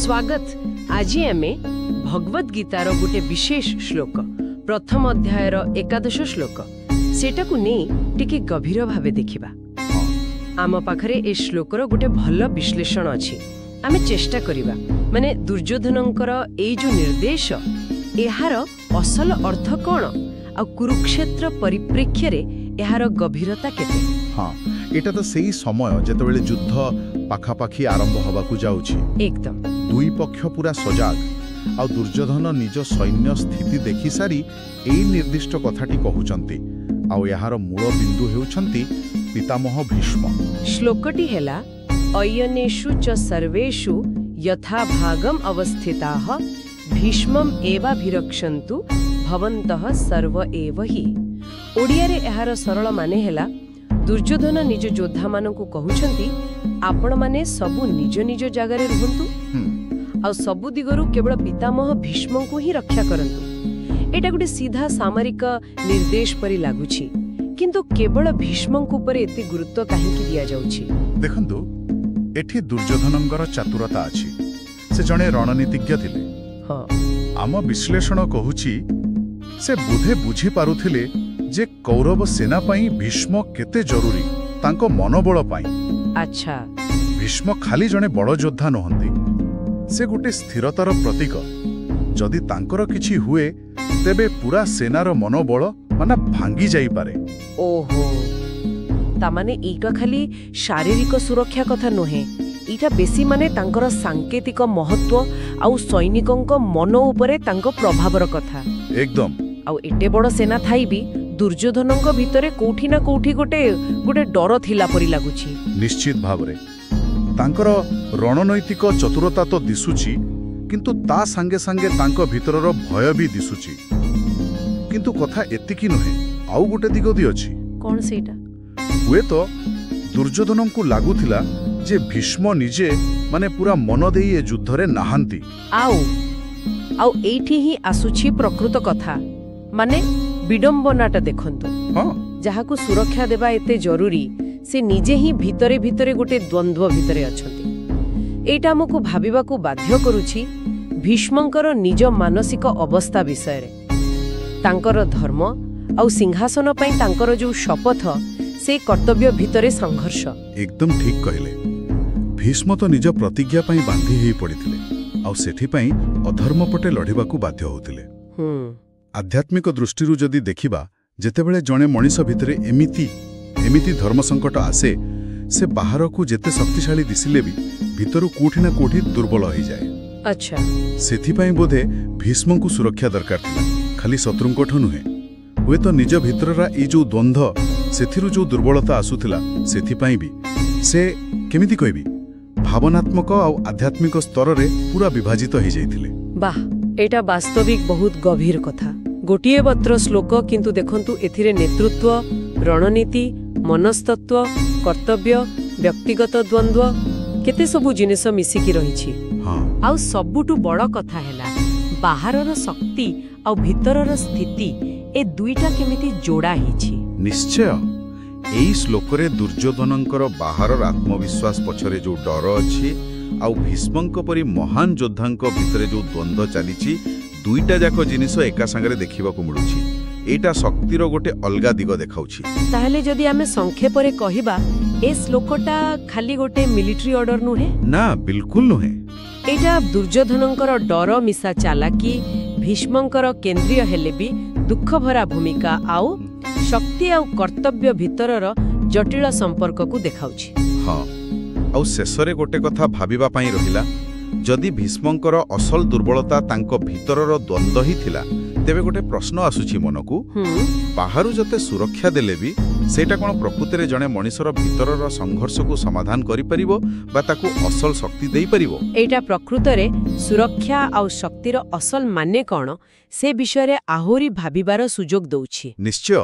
ସ୍ୱାଗତ। ଆଜି ଆମେ ଭଗବତ ଗୀତାର ଗୋଟେ ବିଶେଷ ଶ୍ଲୋକ, ପ୍ରଥମ ଅଧ୍ୟାୟର 11 ଶ୍ଲୋକ, ସେଟାକୁ ନେଇ ଟିକେ ଗଭୀର ଭାବେ ଦେଖିବା। ଆମ ପାଖରେ ଏ ଶ୍ଲୋକର ଗୋଟେ ଭଲ ବିଶ୍ଳେଷଣ ଅଛି। ଆମେ ଚେଷ୍ଟା କରିବା, ମାନେ ଦୁର୍ଯ୍ୟୋଧନଙ୍କର ଏଇ ଯୋଉ ନିର୍ଦ୍ଦେଶ, ଏହାର ଅସଲ ଅର୍ଥ କ'ଣ ଆଉ କୁରୁକ୍ଷେତ୍ର ପରିପ୍ରେକ୍ଷ୍ୟରେ ଏହାର ଗଭୀରତା କେତେ। ହଁ, ଏଇଟା ତ ସେଇ ସମୟ ଯେତେବେଳେ ଯୁଦ୍ଧ ପାଖାପାଖି ଆରମ୍ଭ ହେବାକୁ ଯାଉଛି। ଦୁଇ ପକ୍ଷ ପୁରା ସଜାଗ, ଆଉ ଦୁର୍ଯ୍ୟୋଧନ ନିଜ ସୈନ୍ୟ ସ୍ଥିତି ଦେଖିସାରି ଏଇ ନିର୍ଦ୍ଦିଷ୍ଟ କଥାଟି କହୁଛନ୍ତି। ଆଉ ଏହାର ମୂଳ ବିନ୍ଦୁ ହେଉଛନ୍ତି ପିତାମହ ଭୀଷ୍ମ। ଶ୍ଲୋକଟି ହେଲା, ଅୟନେଷୁ ଚ ସର୍ବେଷୁ ଯଥା ଭାଗମ୍ ଅବସ୍ଥିତାଃ ଭୀଷ୍ମମ୍ ଏବାଭିରକ୍ଷନ୍ତୁ ଭବନ୍ତଃ ସର୍ବ ଏବ ହି। ଓଡ଼ିଆରେ ଏହାର ସରଳ ମାନେ ହେଲା, ଦୁର୍ଯ୍ୟୋଧନ ନିଜ ଯୋଦ୍ଧାମାନଙ୍କୁ କହୁଛନ୍ତି, ଆପଣମାନେ ସବୁ ନିଜ ନିଜ ଜାଗାରେ ରୁହନ୍ତୁ ଆଉ ସବୁ ଦିଗରୁ କେବଳ ପିତାମହ ଭୀଷ୍ମଙ୍କୁ ହିଁ ରକ୍ଷା କରନ୍ତୁ। ଏଇଟା ଗୋଟେ ସିଧା ସାମରିକ ନିର୍ଦ୍ଦେଶ ପରି ଲାଗୁଛି, କିନ୍ତୁ କେବଳ ଭୀଷ୍ମଙ୍କ ଉପରେ ଏତେ ଗୁରୁତ୍ୱ କାହିଁକି ଦିଆଯାଉଛି? ଦେଖନ୍ତୁ, ଏଠି ଦୁର୍ଯ୍ୟୋଧନଙ୍କର ଚାତୁରତା ଅଛି। ସେ ଜଣେ ରଣନୀତିଜ୍ଞ ଥିଲେ। ଆମ ବିଶ୍ଳେଷଣ କହୁଛି, ସେ ବୋଧେ ବୁଝିପାରୁଥିଲେ ଯେ କୌରବ ସେନା ପାଇଁ ଭୀଷ୍ମ କେତେ ଜରୁରୀ, ତାଙ୍କ ମନୋବଳ ପାଇଁ। ଭୀଷ୍ମ ଖାଲି ଜଣେ ବଡ଼ ଯୋଦ୍ଧା ନୁହନ୍ତି, ସେ ଗୋଟେ ସ୍ଥିରତାର ପ୍ରତୀକ। ଯଦି ତାଙ୍କର କିଛି ହୁଏ, ତେବେ ପୁରା ସେନାର ମନୋବଳ ମାନେ ଭାଙ୍ଗି ଯାଇପାରେ। ଓହୋ, ତାମାନେ ଏଇଟା ଖାଲି ଶାରୀରିକ ସୁରକ୍ଷା କଥା ନୁହେଁ, ଏଇଟା ବେଶୀ ମାନେ ତାଙ୍କର ସାଙ୍କେତିକ ମହତ୍ଵ ଆଉ ସୈନିକଙ୍କ ମନ ଉପରେ ତାଙ୍କ ପ୍ରଭାବର କଥା। ଏକଦମ। ଆଉ ଏତେ ବଡ଼ ସେନା ଥାଇ ବି ଦୁର୍ଯ୍ୟୋଧନଙ୍କ ଭିତରେ କୋଉଠି ନା କୋଉଠି ଗୋଟେ ଗୋଟେ ଡର ଥିଲା ପରି ଲାଗୁଛି। ନିଶ୍ଚିତ ଭାବରେ। ତାଙ୍କର ରଣନୈତିକ ଚତୁରତା ତ ଦିଶୁଛି, କିନ୍ତୁ ତା ସାଙ୍ଗେ ସାଙ୍ଗେ ତାଙ୍କ ଭିତରର ଭୟ ବି ଦିଶୁଛି। କିନ୍ତୁ କଥା ଏତିକି ନୁହେଁ, ଆଉ ଗୋଟେ ଦିଗ ବି ଅଛି। କ'ଣ ସେଇଟା? ହୁଏତ ଦୁର୍ଯ୍ୟୋଧନଙ୍କୁ ଲାଗୁଥିଲା ଯେ ଭୀଷ୍ମ ନିଜେ ମାନେ ପୁରା ମନ ଦେଇ ଏ ଯୁଦ୍ଧରେ ନାହାନ୍ତି। ଆଉ ଆଉ ଏଇଠି ହିଁ ଆସୁଛି ପ୍ରକୃତ କଥା, ମାନେ ବିଡମ୍ବନାଟା ଦେଖନ୍ତୁ। ଯାହାକୁ ସୁରକ୍ଷା ଦେବା ଏତେ ଜରୁରୀ, ସେ ନିଜେ ହିଁ ଭିତରେ ଭିତରେ ଗୋଟେ ଦ୍ୱନ୍ଦ୍ୱ ଭିତରେ ଅଛନ୍ତି। ଏଇଟା ଆମକୁ ଭାବିବାକୁ ବାଧ୍ୟ କରୁଛି ଭୀଷ୍ମଙ୍କର ନିଜ ମାନସିକ ଅବସ୍ଥା ବିଷୟରେ। ତାଙ୍କର ଧର୍ମ ଆଉ ସିଂହାସନ ପାଇଁ ତାଙ୍କର ଯୋଉ ଶପଥ, ସେ କର୍ତ୍ତବ୍ୟ ଭିତରେ ସଂଘର୍ଷ। ଏକଦମ ଠିକ୍ କହିଲେ। ଭୀଷ୍ମ ତ ନିଜ ପ୍ରତିଜ୍ଞା ପାଇଁ ବାନ୍ଧି ହେଇ ପଡ଼ିଥିଲେ, ଆଉ ସେଥିପାଇଁ ଅଧର୍ମ ପଟେ ଲଢ଼ିବାକୁ ବାଧ୍ୟ ହେଉଥିଲେ। ଆଧ୍ୟାତ୍ମିକ ଦୃଷ୍ଟିରୁ ଯଦି ଦେଖିବା, ଯେତେବେଳେ ଜଣେ ମଣିଷ ଭିତରେ ଏମିତି ଏମିତି ଧର୍ମ ସଙ୍କଟ ଆସେ, ସେ ବାହାରକୁ ଯେତେ ଶକ୍ତିଶାଳୀ ଦିଶିଲେ ବି ଭିତରୁ କୋଉଠି ନା କୋଉଠି ଦୁର୍ବଳ ହୋଇଯାଏ। ସେଥିପାଇଁ ବୋଧେ ଭୀଷ୍ମଙ୍କୁ ସୁରକ୍ଷା ଦରକାର ଥିଲା, ଖାଲି ଶତ୍ରୁଙ୍କଠୁ ନୁହେଁ, ହୁଏତ ନିଜ ଭିତରର ଏଇ ଯୋଉ ଦ୍ୱନ୍ଦ୍ୱ, ସେଥିରୁ ଯୋଉ ଦୁର୍ବଳତା ଆସୁଥିଲା, ସେଥିପାଇଁ ବି। ସେ, କେମିତି କହିବି, ଭାବନାତ୍ମକ ଆଉ ଆଧ୍ୟାତ୍ମିକ ସ୍ତରରେ ପୁରା ବିଭାଜିତ ହେଇଯାଇଥିଲେ। ବାহ, ଏଇଟା ବାସ୍ତବିକ ବହୁତ ଗଭୀର କଥା। ଗୋଟିଏ ମାତ୍ର ଶ୍ଲୋକ, କିନ୍ତୁ ଦେଖନ୍ତୁ, ଏଥିରେ ନେତୃତ୍ୱ, ରଣନୀତି, ମନସ୍ତତ୍ତ୍ୱ, କର୍ତ୍ତବ୍ୟ, ବ୍ୟକ୍ତିଗତ ଦ୍ୱନ୍ଦ୍ୱ, କେତେ ସବୁ ଜିନିଷ ମିଶିକି ରହିଛି। ଆଉ ସବୁଠୁ ବଡ଼ କଥା ହେଲା, ବାହାରର ଶକ୍ତି ଆଉ ଭିତରର ସ୍ଥିତି, ଏ ଦୁଇଟା କେମିତି ଯୋଡ଼ା ହେଇଛି। ନିଶ୍ଚୟ। ଏଇ ଶ୍ଲୋକରେ ଦୁର୍ଯ୍ୟୋଧନଙ୍କର ବାହାରର ଆତ୍ମବିଶ୍ୱାସ ପଛରେ ଯୋଉ ଡର ଅଛି ଆଉ ଭୀଷ୍ମଙ୍କ ପରି ମହାନ ଯୋଦ୍ଧାଙ୍କ ଭିତରେ ଯୋଉ ଦ୍ୱନ୍ଦ୍ୱ ଚାଲିଛି, ଦୁଇଟା ଯାକ ଜିନିଷ ଏକା ସାଙ୍ଗରେ ଦେଖିବାକୁ ମିଳୁଛି। ଏଇଟା ଶକ୍ତିର ଗୋଟେ ଅଲଗା ଦିଗ ଦେଖାଉଛି। ତାହେଲେ ଯଦି ଆମେ ସଂକ୍ଷେପରେ କହିବା, ଏ ଶ୍ଲୋକଟା ଖାଲି ଗୋଟେ ମିଲିଟାରୀ ଅର୍ଡର ନୁହେଁ। ନା, ବିଲକୁଲ ନୁହେଁ। ଏଇଟା ଦୁର୍ଯ୍ୟୋଧନଙ୍କର ଡର ମିଶା ଚାଲାକି, ଭୀଷ୍ମଙ୍କର କେନ୍ଦ୍ରୀୟ ହେଲେ ବି ଦୁଃଖଭରା ଭୂମିକା, ଆଉ ଶକ୍ତି ଆଉ କର୍ତ୍ତବ୍ୟ ଭିତରର ଜଟିଳ ସମ୍ପର୍କକୁ ଦେଖାଉଛି। ହଁ, ଆଉ ଶେଷରେ ଗୋଟେ କଥା ଭାବିବା ପାଇଁ ରହିଲା। ଯଦି ଭୀଷ୍ମଙ୍କର ଅସଲ ଦୁର୍ବଳତା ତାଙ୍କ ଭିତରର ଦ୍ୱନ୍ଦ୍ୱ ହିଁ ଥିଲା, ତେବେ ଗୋଟେ ପ୍ରଶ୍ନ ଆସୁଛି ମନକୁ, ବାହାରୁ ଯେତେ ସୁରକ୍ଷା ଦେଲେ ବି ସେଇଟା କ'ଣ ପ୍ରକୃତିରେ ଜଣେ ମଣିଷର ଭିତରର ସଂଘର୍ଷକୁ ସମାଧାନ କରିପାରିବ ବା ତାକୁ ଅସଲ ଶକ୍ତି ଦେଇପାରିବ? ଏଇଟା ପ୍ରକୃତରେ ସୁରକ୍ଷା ଆଉ ଶକ୍ତିର ଅସଲ ମାନେ କ'ଣ, ସେ ବିଷୟରେ ଆହୁରି ଭାବିବାର ସୁଯୋଗ ଦଉଛି। ନିଶ୍ଚୟ।